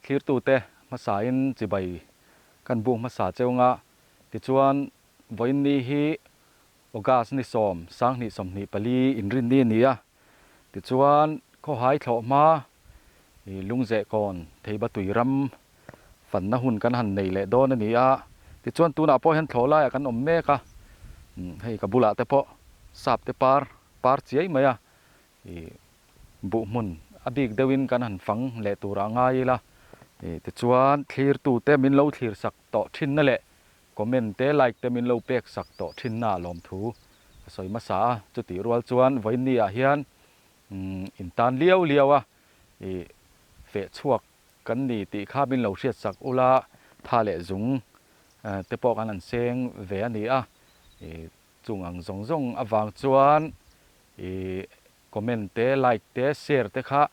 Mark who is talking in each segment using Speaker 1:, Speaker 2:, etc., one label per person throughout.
Speaker 1: Thlirtute hmasain chibai kan buk hmasa cheu nga, tichuan vawiin ni hi August ni sawm, sanghnih 24 inrinni a ni a, tichuan khawhai thlawh hma ih Lungzehkawn Theibatui ram fanna hun kan han nei leh dawn a ni a, tichuan tunah pawh hian thlawh laiah kan awm mek a, hei ka bulah te pawh sap te par par chiai mai a, ih buh hmun a bik deuhin kan han fang leh turah ngai ila, ih tichuan thlirtute min lo thlir sak tawh thinna leh comment te like te min lo pek sak tawh thinna lawmthu ka sawi hmasa a, chutih rual chuan vawiinni ah hian in tan liau liau a, ih feh chhuak Kan ni tih kha min lo hriat sak ula, tha leh zung te pawh kan han seng ve a ni a, ih chung ang zawng zawng avang chuan ih comment te, like te, share te kha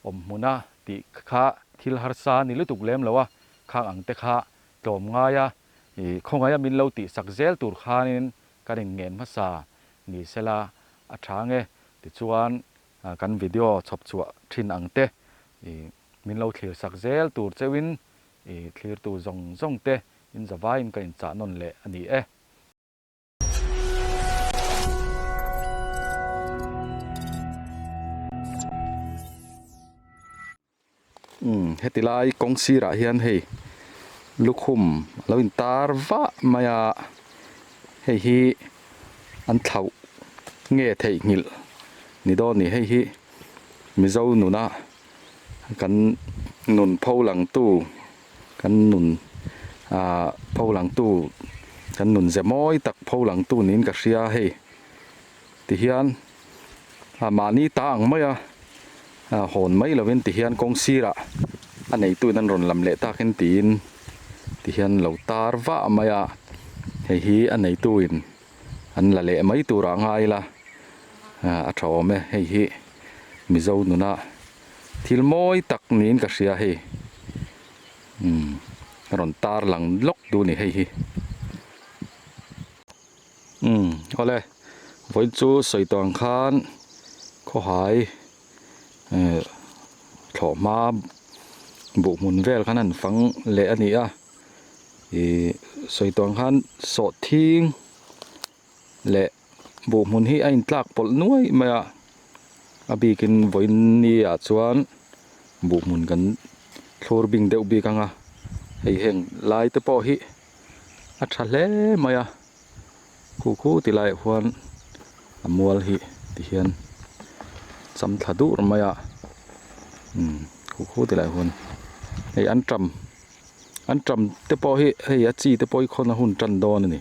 Speaker 1: awm hmuna tih kha thil harsa ni lutuk lem lo a, khang ang te kha tlawm ngai a, ih khawngaih a min lo tih sak zel tur khanin kan inngen hmasa ni sela a tha nge tichuan Kan video chhawp chhuah thin ang te i min lo thlir sak zel tur cheuhin i thlirtu zawng zawng te in zavaiin ka inchah nawn leh a ni e. Umm heti lai kawng sirah hian hei lukhum a lo intar vah mai a, hei hi an thlauh nge theihnghilh ni dawn ni hei hi Mizo nuna kan nun pho langtu kan nun ah pho langtu kan nun ze mawi tak pho langtu niin ka hria hei. Tihian ah mahni ta ang mai a ah hawn mai lovin tihian kawng sirah a neituin an rawn lam leh takin tiin tihian lo tar vah mai a, hei hi a neituin an la leh mai turah ngai ila ah a tha awm e, hei hi Mizo nuna thil mawi tak niin ka hria hei umm rawn tar lang lawk duh a ni hei hi. Umm awle vawiin chu sawi tawh ang khan khawhai eh thlawh hma buh hmun vel khan an fang leh a ni a ih sawi tawh ang khan sawhthing leh buh hmun hi a intlak pawlh nuai mai a a bikin vawiin ni ah chuan buh hmun kan thlur bing deuh bik ang a hei heng lai te pawh hi. A tha hle mai a, khu khu ti laiah khuan a mual hi ti hian cham thla dur mai a, umm khu khu ti laiah khuan hei an tam an tam te pawh hi hei a chi te pawh hi khawn a hun tan dawn a ni,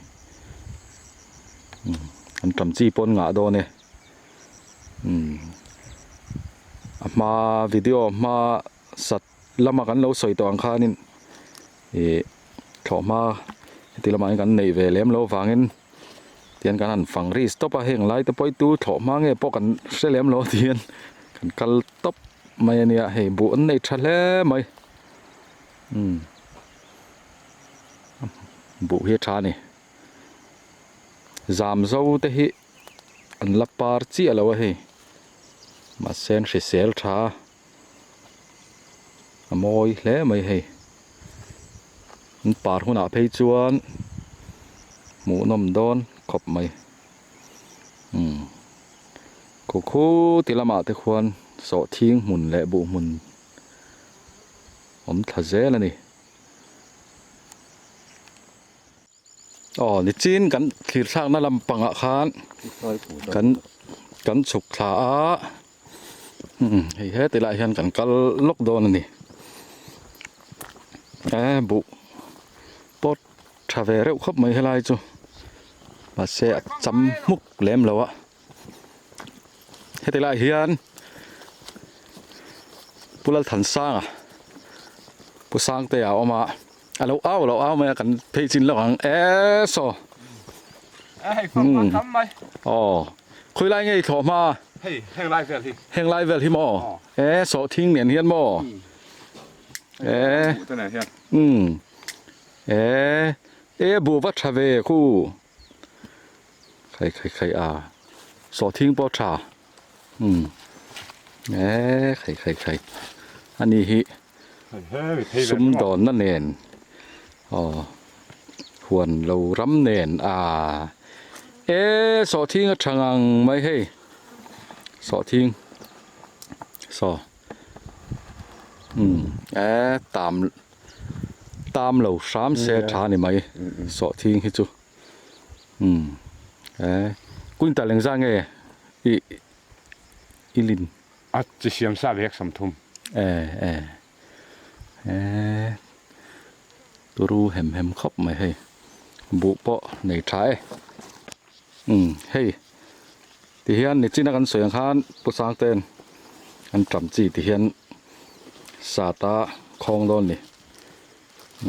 Speaker 1: umm an tam chi pawh an ngah dawn e, umm a hma video hma sat lama kan lo sawi tawh ang khanin ih thlawhhma heti lamah hian kan neih ve lem loh avangin tihian kan han fang ri stop a heng lai te pawh hi tu thlawhhma nge pawh kan hre lem lo tihian kan kal tawp mai a nia hei buh an nei tha hle mai umm buh hi a tha a ni zam zo te hi an la par chiah lo a hei mahse an hrisel tha a. A mawi hle mai hei an par hunah phei chuan hmuhnawm dawn khawp mai umm khaw khu ti lamah te khuan sawhthing hmun leh buh hmun awm thla zel a ni. Aw nichin kan thlir thlakna lampangah khan kan kan chhuk thla a umm hei heti lai hian kan kal lawk dawn a ni e buh pawt tha ve reuh khawp mai helai chu mahse a cham hmuk lem lo a heti lai hian Pu Lalthansanga Pu Sangtea a awm a a lo au lo au mai a kan phei chin lawk ang e saw aw khawi lai nge i thlawh hma
Speaker 2: hei heng lai vel hi
Speaker 1: heng lai vel hi maw e sawhthing nen hian maw e umm e e buh va tha ve khu Khai khai khai a sawhthing pawh tha umm e khai khai khai ani hi. Sumdawnna nen aw huan lo ram nen a e sawhthing a tha ngang mai hei sawhthing saw umm e tam tam lo hram se tha ni mai sawhthing hi chu umm e quintal engzah nge i i lin.
Speaker 2: A chi siam sa vek 30.
Speaker 1: E e e turu hem hem khawp mai hei buh pawh nei tha e umm hei ti hian nichina kan sawi ang khan Pu Sangte'n an ṭam chi ti hian sat a khawng dawn ni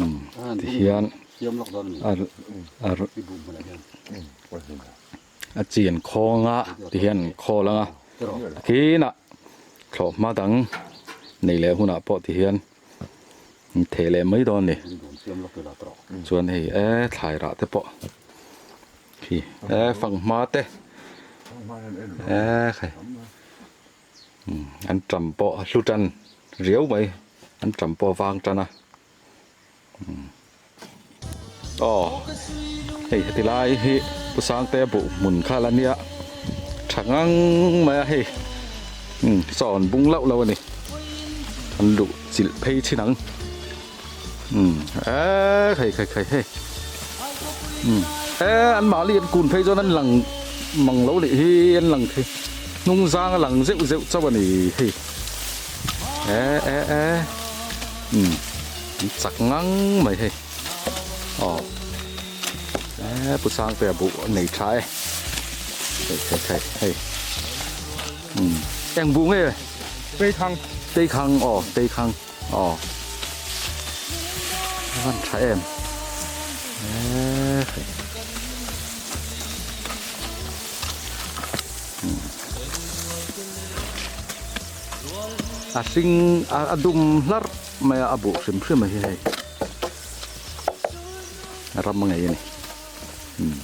Speaker 1: umm ti hian a a A chian khawng a ti hian an khawl ang a, kinah thlawh hma dang nei leh hunah pawh ti hian an theh leh mai dawn a ni. Chuan hei e thlai rah te pawh khi e fanghma te e khai an tam pawh a hlu tan riau mai an tam pawh a vang tan a. Aw hei heti lai hi Pu Sangtea buh hmun kha la nia tha ngang mai a hei umm saw an bung lauh lauh a ni an luh chilh phei chin ang umm eee khai khai khai hei umm eee an mahni an kun phei chuan an lang mang lo leh hi an lang thei hnung zang a lang zeuh zeuh chauh a ni hei e e e umm an chak ngang mai hei aw e pu sangtea buh a nei tha e hei hei hei hei umm eng buh nge
Speaker 2: teikhang
Speaker 1: teikhang aw teikhang aw a van tha em e hei. A hring a dum hlarh mai a a buh hrim hrim a hi hei ram ngei a ni umm.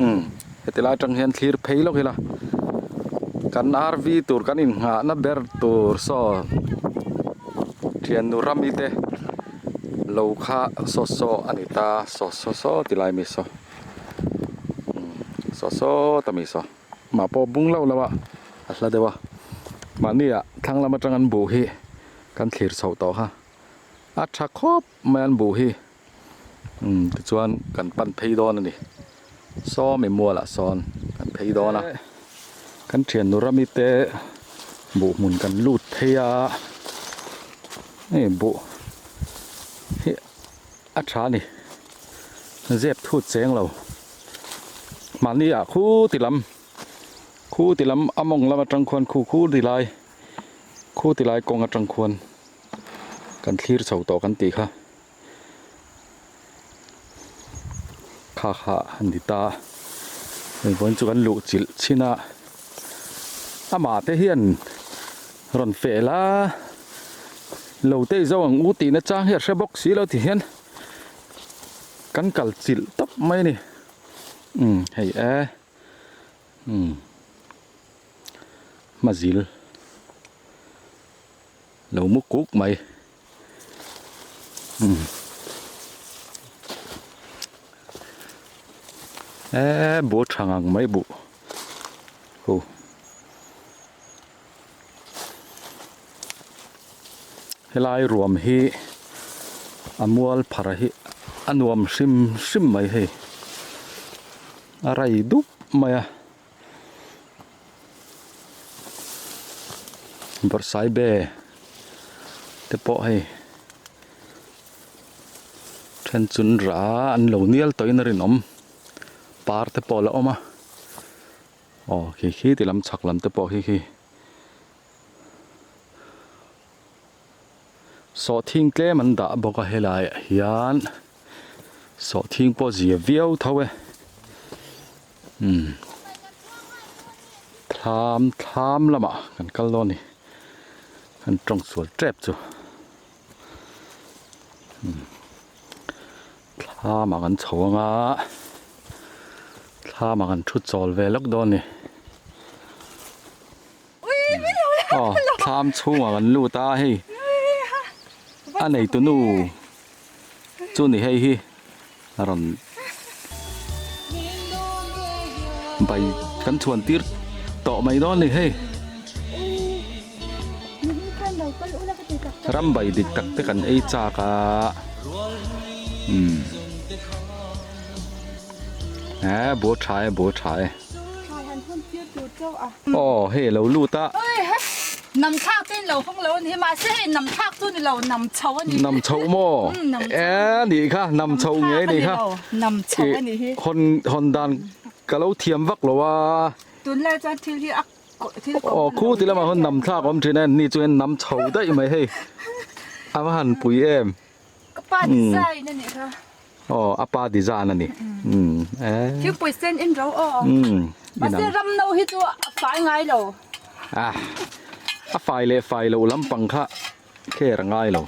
Speaker 1: Umm heti lai atang hian thlir phei lawk ila kan RV tur kan inngahna ber tur saw thiannu rami te lo kha saw saw a ni ta saw saw saw ti lai mi saw saw saw ta mi saw mah pawh bung loh loh a a hla deuh a mahni ah thlang lam atang an buh hi kan thlir chhoh tawh kha a tha khawp mai an buh hi umm tichuan kan pan phei dawn a ni saw mi mualah sawn kan phei dawn a kan thiannu rami te buh hmun kan lut phei a hei buh hi a tha a ni zep thut cheng lo mahni ah khu ti lam khu ti lam a mawng lam atang khuan khu khu ti lai khu ti lai kawng atang khuan kan thlir chho tawh kan tih kha kha kha a ni ta hei vawiin chu kan luh chilh chhin a amah te hian rawn feh la lo te i zo ang u tih na chang hi a hre bawk si lo ti hian kan kal chilh tawp mai a ni umm hei e umm hmazil. Lo mu kuk mai. Umm. Eee buh tha ngang mai buh. Hu. Helai ruam hi a mual phar hi a nuam hrim hrim mai hei. A rai dup mai a. Bawrhsaibe te pawh hei then chun rah an lo nial tawhin a rinawm par te pawh a la awm a aw khi khi ti lam chhak lam te pawh khi khi sawhthing tlem an dah bawk a helai ah hian sawhthing pawh zia viau tho e umm thlam thlam lamah kan kal dawn a ni kan tawng sual tep chu umm thlamah kan chho ang a thlamah kan thu chawl ve lawk dawn a ni. Aw thlam chhungah kan lut a hei a neitu nu chu ni hei hi a rawn bai kan chhuan tir tawh mai dawn a ni hei ram bai dik tak te kan ei chak a umm eh bul tha e bul tha e. Aw hei alo lut a.
Speaker 3: Nam thlak te in lo hawng lo a ni hi mahse hei nam thlak chu ni lo nam chho a ni.
Speaker 1: Nam chho maw? E nih kha nam chho ngei nih kha.
Speaker 3: Nam chho a ni hi.
Speaker 1: Hawn hawn dan ka lo thiam vak lo a.
Speaker 3: Tunlai chuan thil hi a thil
Speaker 1: kawm. Aw khu ti lamah hawn nam thlak a awm thin a ni chuan nam chho daih mai hei. A va han pui em.
Speaker 3: Ka pa design a nih kha.
Speaker 1: Aw a pa design a ni. Umm e.
Speaker 3: Thingpui sen in ro aw.
Speaker 1: Umm.
Speaker 3: Mahse ram no hi chu a fai ngai lo.
Speaker 1: Ah a fai leh fai loh lampang kha kher a ngai lo.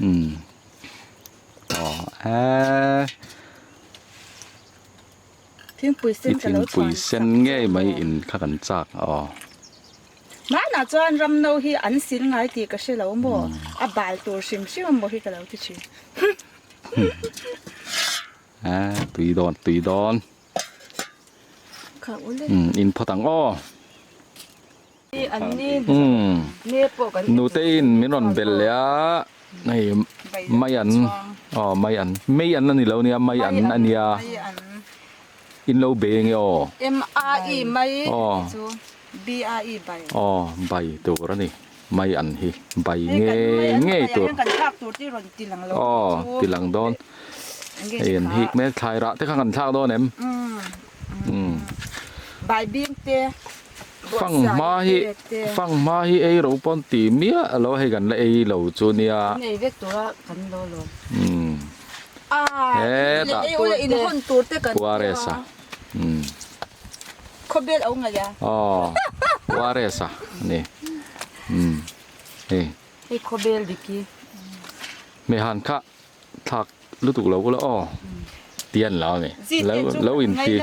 Speaker 1: Umm aw e.
Speaker 3: Thingpui sen ka lo chhuan.
Speaker 1: Thingpui sen ngei mai in kha kan chak aw.
Speaker 3: Hmanah chuan ramno hi an sil ngai tih ka hre lo maw? A bal tur hrim hrim a maw hi ka lo ti thin.
Speaker 1: A tui dawn tui dawn.
Speaker 3: Kha ule.
Speaker 1: Um in phawt ang aw. Um nute in min rawn bel leh a hei mai an aw mai an mei an a ni lo nia mai an a nia in lo be nge aw.
Speaker 3: M A I mai chu. BIE bai.
Speaker 1: Aw bai tur a ni mai an hi bai ngei ngei tur.
Speaker 3: Kan thlak tur te rawn ti lang lo
Speaker 1: Aw ti lang dawn. Hei an hik mek thlai rah te kha kan thlak dawn em?
Speaker 3: Umm. Bai bing te.
Speaker 1: Fang hma hi fang hma hi ei ro pawn ti miah lo hei kan la ei lo chu nia.
Speaker 3: Kan ei vek tura kan lo lo.
Speaker 1: Umm. Hetah.
Speaker 3: Ei ula in hawn tur te kan.
Speaker 1: Puaresa. Umm.
Speaker 3: Khawbel a ngaih a.
Speaker 1: Aw ORS a ni. Umm hei.
Speaker 3: Hei khawbel diki.
Speaker 1: Hmeihan kha thlak lutuk lo ula aw ti an lo a ni. Lo lo in ti.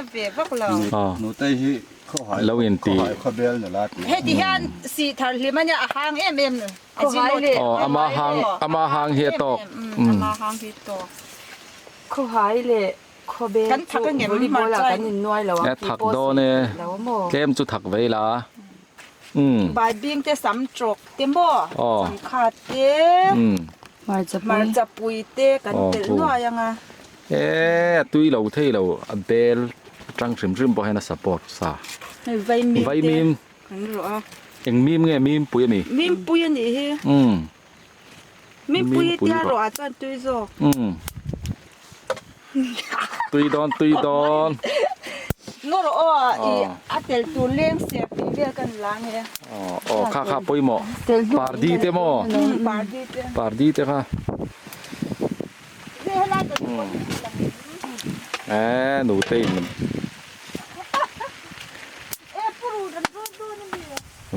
Speaker 2: Aw. Nutei hi khawhai
Speaker 1: lo in ti.
Speaker 2: Khawhai khawbel nula ti.
Speaker 3: Heti hian sih thar hlim a nia a hang em em.
Speaker 4: Khawhai leh.
Speaker 1: Aw ama hang ama hang hi a tawk.
Speaker 3: Ama hang hi tawk.
Speaker 4: Khawhai leh Khawbel chu volleyball ah kan innuai lo ang tih pawh sawi theih lo maw?
Speaker 1: Tlem chu thak vei la. Umm.
Speaker 3: Baibing te sam trawk te maw? Changkha te, hmarchapui te kan telh nuai ang a.
Speaker 1: E a tui lo thei lo a bel atang hrim hrim pawh hian a support sa.
Speaker 3: Hei vaimim te kan rawh a.
Speaker 1: Eng mim nge mimpui a ni?
Speaker 3: Mimpui a nih hi.
Speaker 1: Umm.
Speaker 3: Mimpui hi tia rawh ah chuan tui zawk.
Speaker 1: Umm. Tui dawn tui dawn.
Speaker 3: Ngaw rawh aw i a tel tur leng ser tih vel kan la nge.
Speaker 1: Aw aw kha kha pawimawh. Pardi te maw?
Speaker 3: Pardi te.
Speaker 1: Pardi te kha. Eh nute in.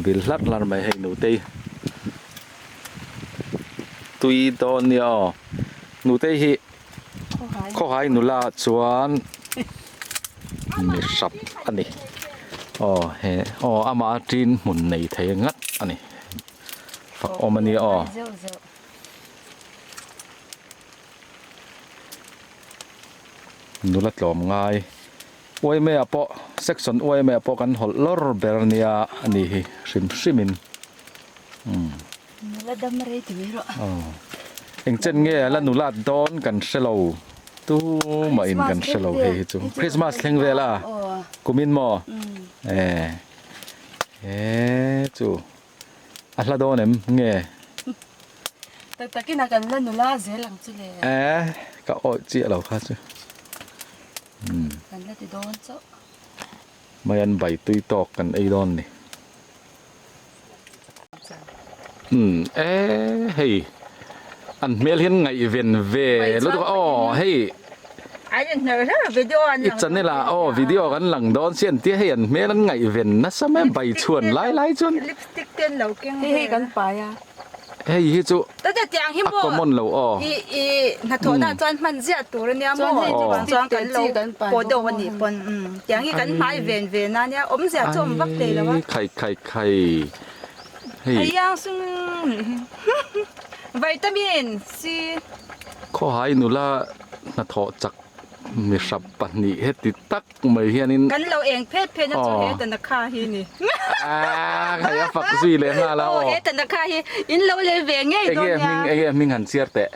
Speaker 1: Vil hlarh hlarh mai hei nutei. Tui dawn nia aw. Nutei hi khawhai nula chuan mi hrap a ni. Aw he aw amah a tin hmun nei thei ngat a ni. Fak awm a nia aw. Nula tlawm ngai. Uaimea pawh section uaimea pawh kan hawlh lawr ber nia a ni hi hrim hrim in. Umm.
Speaker 4: Nula dam rei ti mai rawh.
Speaker 1: Aw. Eng chen nge a la nulat dawn kan hre lo. Tu mah in kan hre lo hei hi chu. Christmas thleng vel a. Kumin maw? E. E chu. A hla dawn em nge?
Speaker 4: Tak takin a kan la nula zel ang chu le.
Speaker 1: E ka awih chiah lo kha chu. Umm.
Speaker 4: Kan la ti dawn chauh.
Speaker 1: Mai an bai tui tawk kan ei dawn ni. Umm e hei an hmel hian ngaihven ve lutuk a aw hei i channel ah aw video kan lang dawn si an tia hei an hmel an ngaihven nasa mai bai chhuan lai lai chuan
Speaker 4: hei hei kan pai a.
Speaker 1: Hei hi chu
Speaker 3: Tata tiang hi
Speaker 1: a
Speaker 3: maw
Speaker 1: common lo aw.
Speaker 3: I i hnathawh na chuan hman ziah tur ania maw.
Speaker 1: Aw.
Speaker 3: Chuan kan lo pawh deuh a nih pawn tiang hi kan hmai ven ve na ania awmzia chu awm vak thei lo a.
Speaker 1: Ai khai khai khai hei.
Speaker 3: Hei ang sung vitamin C.
Speaker 1: Khawhai nula hnathawh chak mihrap pahnih heti tak mai hianin
Speaker 3: Kan lo eng phet phet na chu he Tanakha hi ni.
Speaker 1: Aaa hei a fak zui leh nghal a aw.
Speaker 3: Aw he Tanakha hi in lo lei ve ngei dawn nia.
Speaker 1: Enge hming enge hming han chhiar teh.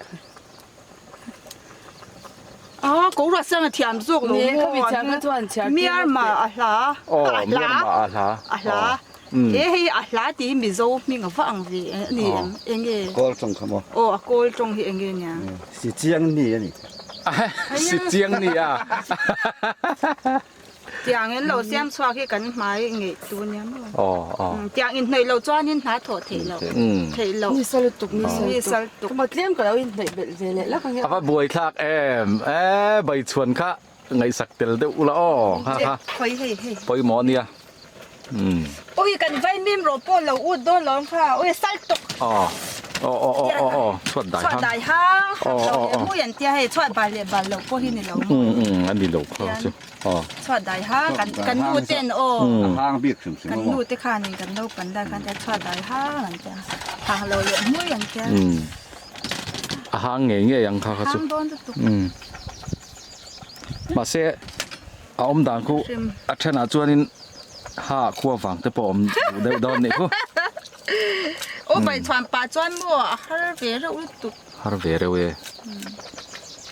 Speaker 3: Aw ko ruah sang a thiam zawk lo maw. Myanmar a hla.
Speaker 1: Aw Myanmar a hla.
Speaker 3: A hla. E hei a hla tih hi Mizo hming a va ang ve a ni em enge.
Speaker 2: Kawl tawng kha maw.
Speaker 3: Aw a kawl tawng hi enge nia.
Speaker 2: Si chiang ni a ni.
Speaker 1: Si chiang ni a.
Speaker 3: Tiang in lo siam chhuak hi kan hmai ngeih tu nia maw.
Speaker 1: Aw aw.
Speaker 3: Tiang in hnawih lo chuan in hna thawh theih loh. Theih loh.
Speaker 4: Ni sal tuk ni sal tuk.
Speaker 3: Ni sal tuk.
Speaker 4: Ka tlem ka lo in hnawih belh ve leh lak ang e.
Speaker 1: A va buai thlak em. E baichhuan kha Ngaihsak tel deuh ula aw ha ha.
Speaker 3: Khawi hei hei.
Speaker 1: Pawimawh ania. Umm.
Speaker 3: Ui kan vaimim rawh pawh lo ut dawn lo ang kha. Ui sal tuk.
Speaker 1: Aw aw aw aw aw aw chhuat dai hang.
Speaker 3: Chhuat dai hang. Aw aw aw. Mui an tia hei chhuat bal leh bal lo pawh hi ni lo maw.
Speaker 1: Umm umm a ni lo kha chu. Aw.
Speaker 3: Chhuat dai hang kan kan nu ten aw.
Speaker 2: A hang bik hrim hrim
Speaker 3: Kan nu te khanin kan naupan lai khan tia chhuat dai hang an tia. Hang lo leh mui an tia.
Speaker 1: Umm. A hang ngei ngei ang kha kha chu.
Speaker 3: Hang dawn lutuk.
Speaker 1: Umm. Mahse a awm dan khu a thenah chuanin ha khua vang te pawh a awm duh deuh dawn nih khu.
Speaker 3: Aw vai chhuan pah chuan maw a har ve reuh lutuk.
Speaker 1: Har ve reuh e.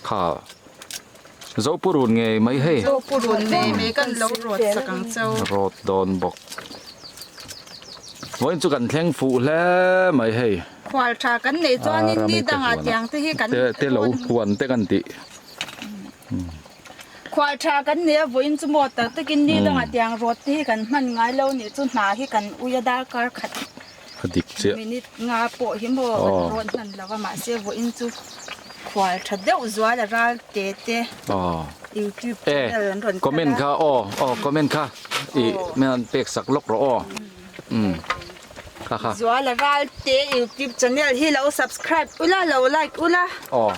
Speaker 1: Kha Zopurun ngei mai hei.
Speaker 3: Zopurun ngei mai kan lo rawt sak ang chau.
Speaker 1: Rawt dawn bawk. Vawiin chu kan thleng fuh hle mai hei.
Speaker 3: Khual tha kan nei chuanin ni dangah tiang te hi kan
Speaker 1: te lo huan te kan tih.
Speaker 3: Khual tha kan nei a vawiin chu maw tak takin ni dangah tiang rawt te hi kan hman ngai lo nih chu hna hi kan ui a darkar khat
Speaker 1: A dik chiah.
Speaker 3: Minute nga pawh hi maw kan rawt hman lo a mahse vawiin chu khual tha deuh zual a ral te te YouTube channel an rawn kal a.
Speaker 1: Comment kha aw aw comment kha i min han pek sak lawk rawh aw. Umm kha kha.
Speaker 3: Zuala Ralte YouTube channel hi lo subscribe ula lo like ula.
Speaker 1: Aw.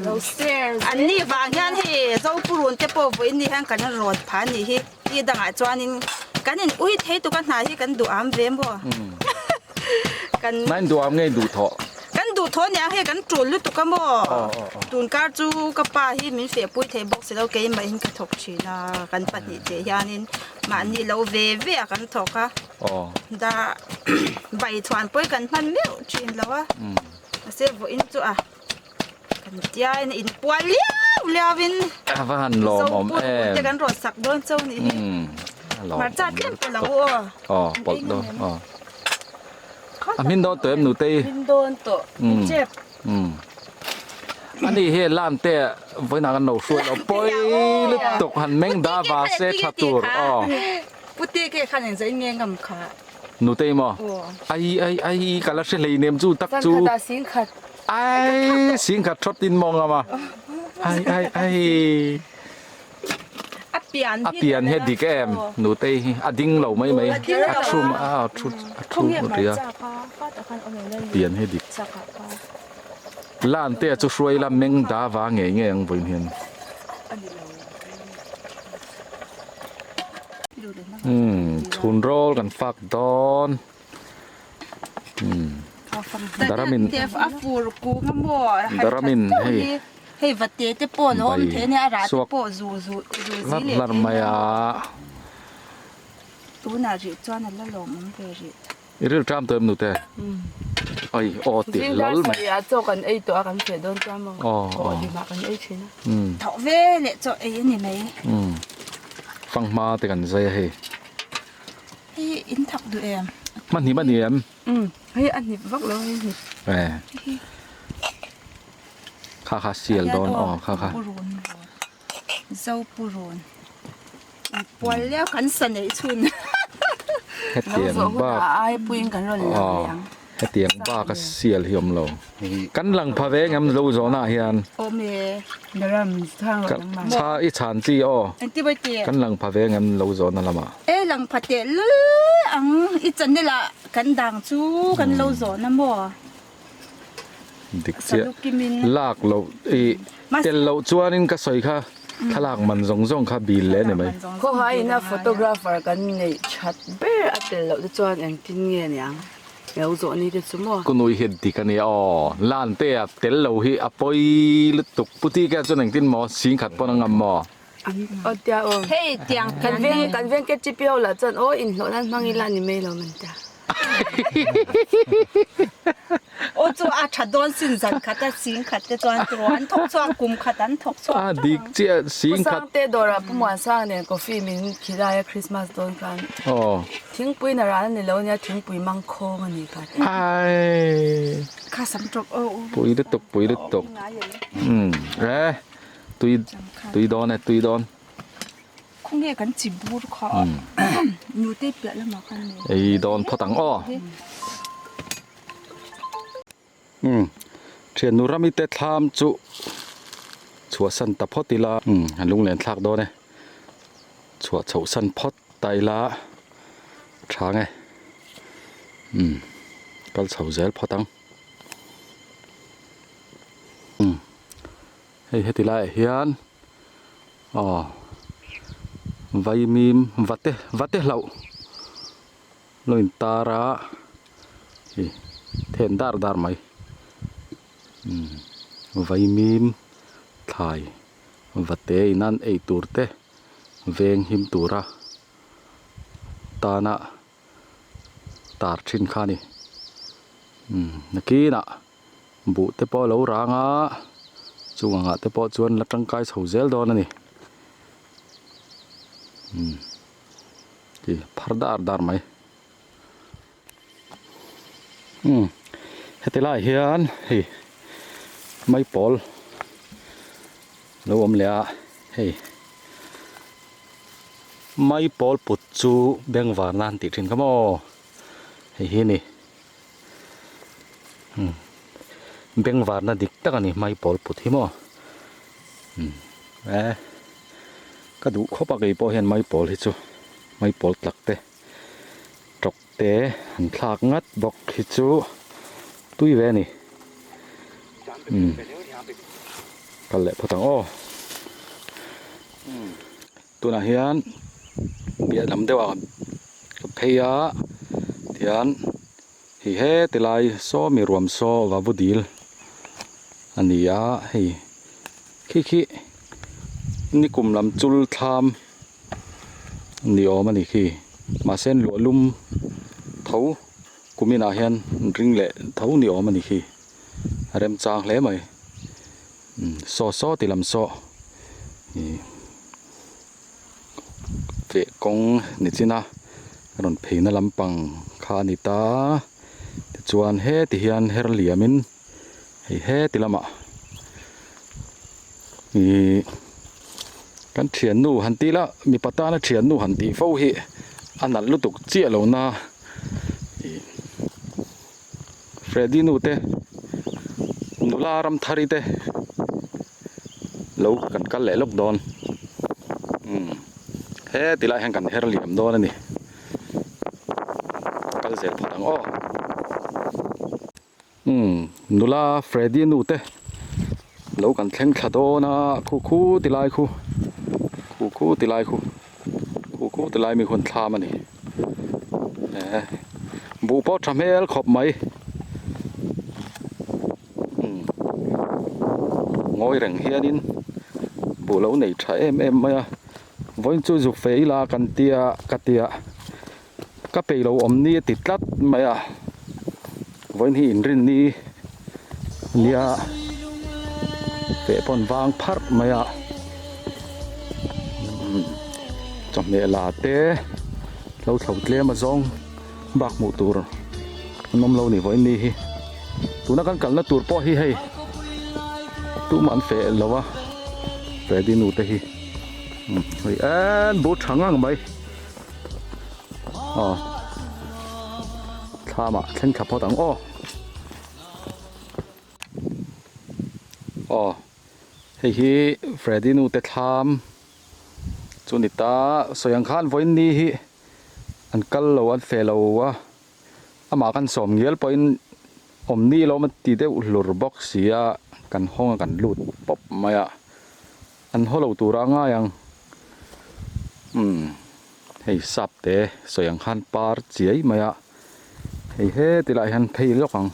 Speaker 4: Lo share
Speaker 3: An ni vang hian hei Zopurun te pawh vawiin ni hian kan rawn pha a nih hi. Ti dangah chuanin kan in ui thei tuk a hna hi kan duh am ve maw. Kan
Speaker 1: Nain duh am ngei duh thawh.
Speaker 3: Kan duh thawh nia hei kan tul lutuk a maw. Tun kar chu ka pa hi min fehpui thei bawk si lo keimahin ka thawk thin a kan pahnih te hianin mahni lo ve ve a kan thawk a. Da bai chhuan pawh hi kan hman meuh thin lo a. Mahse vawiin chu a kan tiain a inpual liau liau in
Speaker 1: A va han lawm awm em.
Speaker 3: Te kan rawn sak dawn chauh a nih hi. Hmarcha tlem pawh lo u aw.
Speaker 1: Aw pawlh dawn aw. A hmin dawn tawh em nutei?
Speaker 4: Hmin dawn tawh. Chep.
Speaker 1: Ani hi lan te vawiinah kan lo hruai lo pawi lutuk han meng da va se tha tur aw.
Speaker 3: Pute ke khan engzah in nge ngam kha.
Speaker 1: Nutei maw? Ai ai ai ka la hre hlei nem chu tak chu.
Speaker 4: Zan khat ah sing khat.
Speaker 1: Ai sing khat thawt in maw ngam a. Ai ai ai.
Speaker 3: A pian
Speaker 1: A pian hi a dik em Nutei hi a ding lo mai mai. A thum a thu a thu ria. A pian hi dik. Lan te chu hruai la meng da va ngei ngei ang vawiin hian. Umm chhun rawl kan fak dawn umm Daramin Daramin hei bai suak lar lar mai a. I ril ṭam tawh em nute? Oi aw ti hlawl mai.
Speaker 4: Zing dar sarih ah chaw kan ei tawh a kan feh dawn chuan maw aw ti mah kan ei thin a.
Speaker 3: Thawh ve leh chaw ei a ni mai.
Speaker 1: Fanghma te kan zai a hei.
Speaker 3: Hei in thak duh em?
Speaker 1: Hmanhnih a ni em?
Speaker 4: Hei a hnip vak lo hei hnip.
Speaker 1: Kha kha sial dawn aw kha kha.
Speaker 3: Zopurun. Pual leo kan sa neih chhun.
Speaker 1: Hetiang bak
Speaker 4: ai puiin kan rawn lang leh ang.
Speaker 1: Hetiang bak a sial hi awm lo. Kan lang pha ve ngam lo zawhna ah hian.
Speaker 3: Awm e.
Speaker 4: Daram chhang rawh nangmah.
Speaker 1: Chha i chhan chi aw.
Speaker 3: Engti bai ti?
Speaker 1: Kan lang pha ve ngam lo zawhna lamah.
Speaker 3: E lang pha teh lul ang i channel ah kan dang chu kan lo zawhna maw.
Speaker 1: Dik chiah. Lak loh i tel loh chuanin ka sawi kha thlalak man zawng zawng kha bil leh a ni mai.
Speaker 4: Khawhai ina photographer kan neih that ber a tel loh te chuan engtin nge niang lo zawh ni te chu maw.
Speaker 1: Kunui hi dik a nia aw. Lantea tel lo hi a pawi lutuk. Puti kea chuan engtin maw singkhat pawn a ngam maw?
Speaker 4: An aw tia aw.
Speaker 3: Hei tiang
Speaker 4: Kan veng kan veng KTP ho lah chuan aw inhlawh nan hmang ila ni mai lo man tia.
Speaker 3: Aw chu a tha dawn sin zan khat a sing khat te chuan tiraw an thawk chhuak kum khat an thawk chhuak
Speaker 1: A dik chiah sing khat.
Speaker 4: Pu Sangte dawrah Pu Muansang nen coffee min khilai a Christmas dawn khan.
Speaker 1: Aw.
Speaker 4: Thingpui na ral a ni lo nia thingpui mangkhawng a ni kha.
Speaker 1: Ai.
Speaker 3: Kha sam tawp aw.
Speaker 1: Pui lutuk pui lutuk. Umm e. Tui tui dawn e tui dawn.
Speaker 3: Khawnge kan chi bur kha nute piah lamah khan nei.
Speaker 1: Ei dawn phawt ang aw. Umm thiannu rami te thlam chu chhuahsan ta phawt ila. Umm an lunglen thlak dawn e. Chhuah chhohsan phawt ta ila tha nge. Umm kal chho zel phawt ang. Umm hei heti laiah hian aw vaimim vate vate hlauh lo in tar a ih then dar dar mai umm vaimim thlai vate in an ei tur te veng him tura tana. Tar thin kha a ni umm nakinah buh te pawh a lo rang a chung angah te pawh chuan la tangkai chho zel dawn a ni umm ti phar dar dar mai umm heti lai hian hei maipawl lo awm leh a hei. Mai pawl put chu bengvar nan tih thin kha maw hei hi a ni umm bengvar na dik tak a ni mai pawl put hi maw umm e ka duh khawp a kei pawh hian mai pawl hi chu mai pawl tlak te tawk te an thlak ngat bawk hi chu tui ve a ni umm kal leh phawt ang aw. Tunah hian piah lam deuh ah ka phei a tihian hei heti lai saw mi ruam saw vavu dil a ni a hei khi khi nikum lam chul thlam ni awm a ni khi mahse an luah lum tho kumin ah hian ring leh tho ni awm a ni khi a remchang hle mai. Saw saw ti lam saw ih feh kawng ni chin a rawn pheina lampang kha a ni ta tichuan heti hian her liamin hei heti lamah ih kan thiannu han tih lah mipa tana thiannu han tih fo hi a nalh lutuk chiah lo na ih. Freddy nu te nula ram thari te lo kan kal leh lawk dawn umm heti lai hian kan her liam dawn a ni kal zel phawt ang aw umm nula Freddy nu te lo kan thleng thla dawn a khu khu ti lai khu khu khu ti lai khu. Khu khu ti lai mi hun thlam a ni eh buh pawh tha hmel khawp mai umm ngawi reng hianin buh lo nei tha em em mai a vawiin chu zuk fe ila kan tia ka tia ka peih lo awm ni a ti tlat mai a vawiin hi inrinni nia feh pawn vang pharh mai a chawhmeh la te lo thlo tlem a zawng bak hmuh tur an awm lo ni vawiin ni hi tuna kan kalna tur pawh hi hei tumah an feh lo a ready nu te hi hei en but tha ngang mai. Aw thlamah thleng thla phawt ang aw aw hei hi Freddy nu te thlam chu ni ta sawi ang khan vawiin ni hi an kal lo an fe lo a amah khan sawm ngial pawhin. Awmni lawm a ti deuh hlur bawk si a, kan hawng a kan lut pawp mai a, an haw lo tur a ngai ang. Umm hei sap te sawi ang khan par chiai mai a, hei heti lai hian phei lawk ang.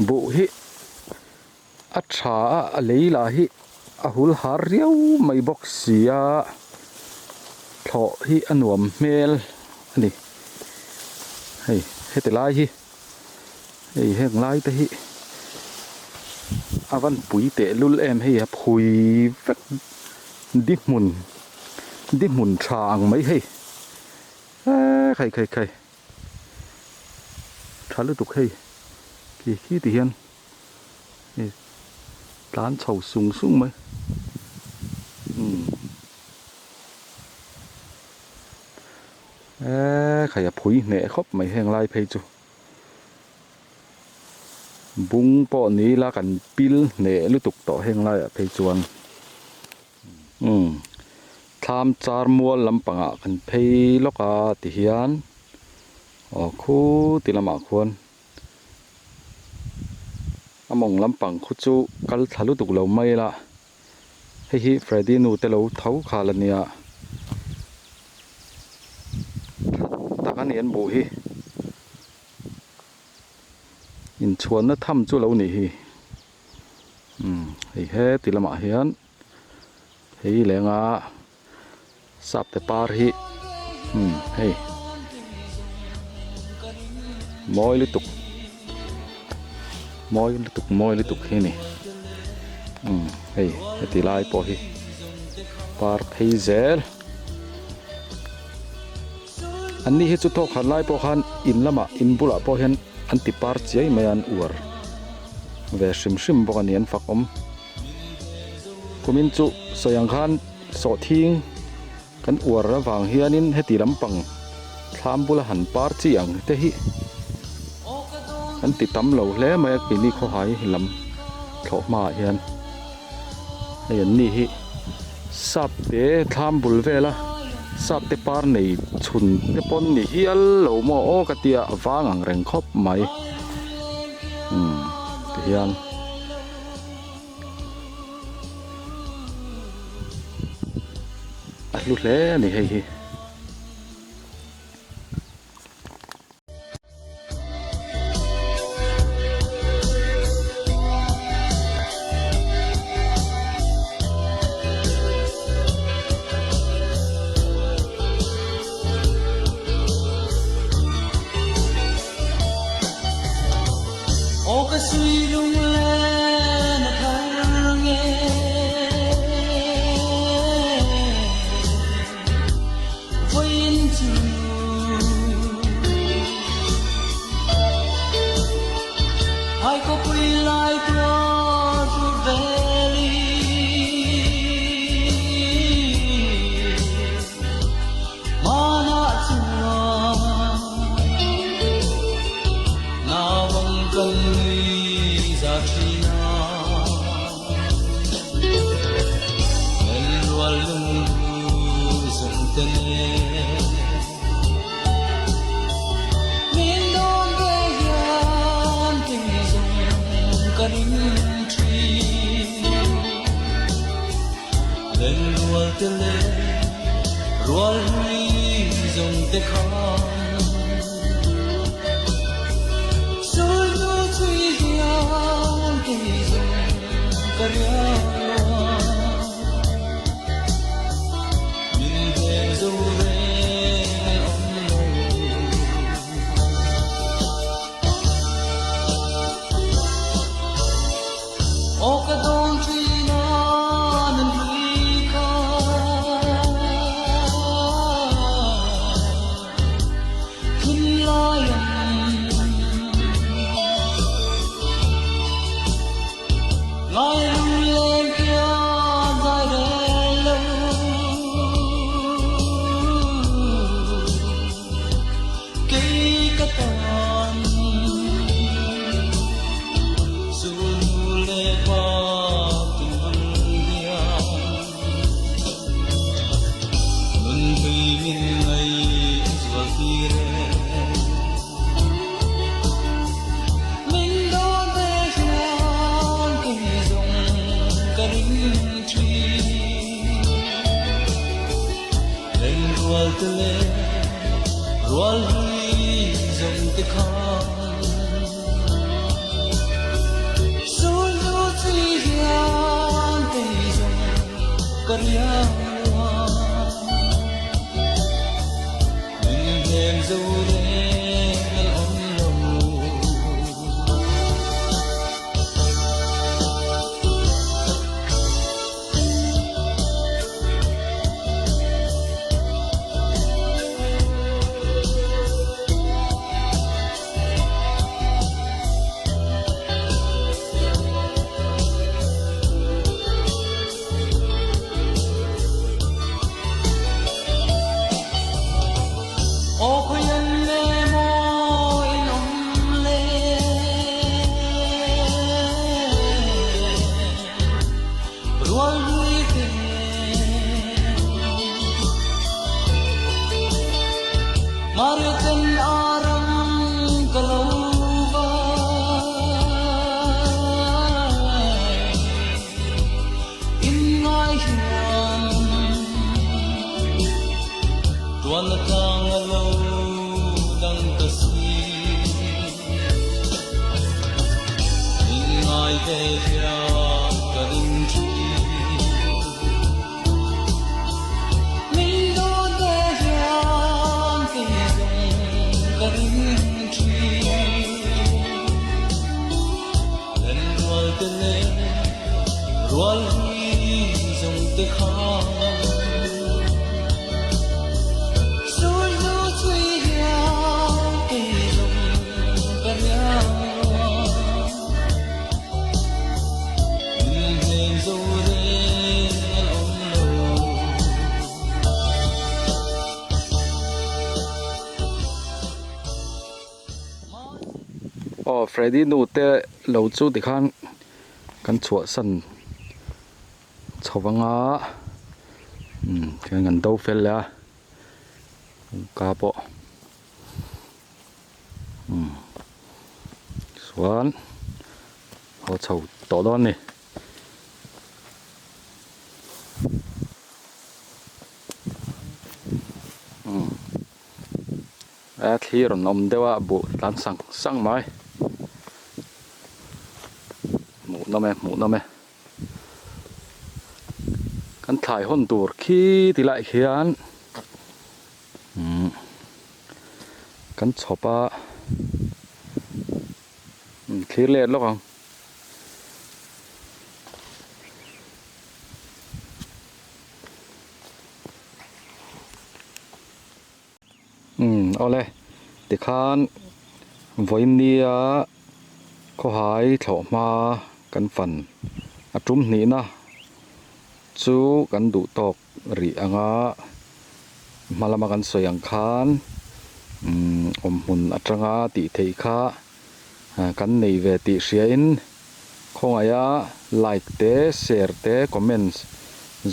Speaker 1: Buh hi a tha a, a lei lah hi a hul har riau mai bawk si a, thlawh hi a nuam hmel a ni. Hei heti lai hi hei heng lai te hi a van pui teh lul em hei a phui vek di hmun di hmun tha ang mai hei eee khai khai khai tha lutuk hei khi khi ti hian. Hei tlan chho sung sung mai umm eee khai a phui hneh khawp mai heng lai phei chu bung pawh ni ila kan pil hneh lutuk tawh heng laiah phei chuan umm thlam char mual lampangah kan phei lawk a tihian aw khu ti lamah khuan. A mawng lampang khu chu kal thla lutuk lo mai la, hei hi Freddy nu te lo tho khal a nia, tha tak a ni an buh hi, inchhuanna tham chu lo nih hi, umm hei heti lamah hian hei lenga. Sapte par hi umm hei mawi lutuk mawi lutuk mawi lutuk hi a ni umm hei heti lai pawh hi par phei zel an ni hi chu thawk khat lai pawh khan in lamah in bulah pawh hian an ti par chiai mai a an uar ve hrim hrim bawk a ni an fak awm kumin chu sawi ang khan. Sawhthing kan uar avang hianin heti lampang thlam bula han par chi ang te hi kan ti tam lo hle mai a keini khawhai lam thlawh hmaah hian hei an ni hi sap te thlam bul vela sap te par nei chhun te pawn ni hial lo maw aw ka tia a vang ang reng khawp mai umm tihian. A hlu hle a ni hei hi.
Speaker 5: rual te leh rual hlui zawng te khan Sul hnu chui hian kei zawng ka riang lo a Min hnem zo reng an awm lo. Aw khawian le maw in awm le? Rual hlui te Maria ten a ram ka lo vai In ngai hian tuan a tlang a lo dang ta si. Min ngai ve hian ka ring thin. Min duh te hian kei zawng ka ring thin. Len rual te leh rual hlui zawng te khan. Sul hnu chui hian kei zawng ka riang ruang. Min hnem zo reng an awm lo.
Speaker 1: Aw Freddy nu te lo chu tikhan kan chhuahsan chho anga umm tihian kan do fel leh a kawngka pawh umm chuan haw chho tawh dawn a ni. A thlir rawn awm deuh a buh tlan sang sang mai hmuh nawm e hmuh nawm e kan thlai hawn tur khi ti lai khian umm kan chhawp a thlir let lawk ang. Umm awle tikhan vawinia khawhai thlawhhma kan fan a tum hnihna chu kan duh tawk rih anga hma lama kan sawi ang khan umm awmhmun atanga tih theih kha kan nei ve tih hriain Khawngaih a like te share te comments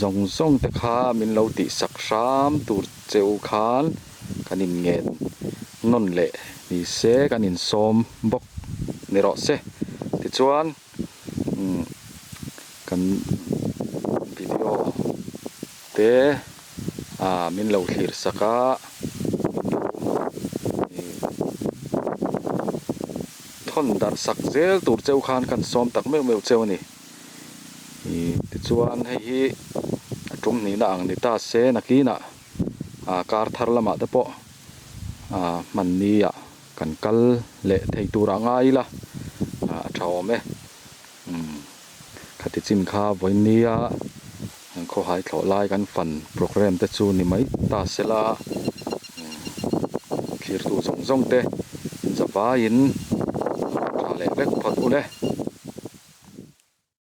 Speaker 1: zawng zawng te kha min lo tih sak hram tur che u khan kan in ngen nawn leh ni se kan in sawm bawk ni rawh se tichuan umm kan video te ah min lo thlir sak a Thawn darh sak zel tur cheu khan kan sawm tak meuh meuh cheu a ni. Ih tichuan hei hi a tum hnihna ang ni ta se nakinah ah kar thar lamah te pawh ah hmanni ah kan kal leh thei tur ah ngai ila ah a tha awm e. Umm khati chin kha vawinia an khawhai thlawh lai kan fan programme te chu ni mai ta sela umm thirtu zawng zawng te zavaiin tha leh vek phawt ule.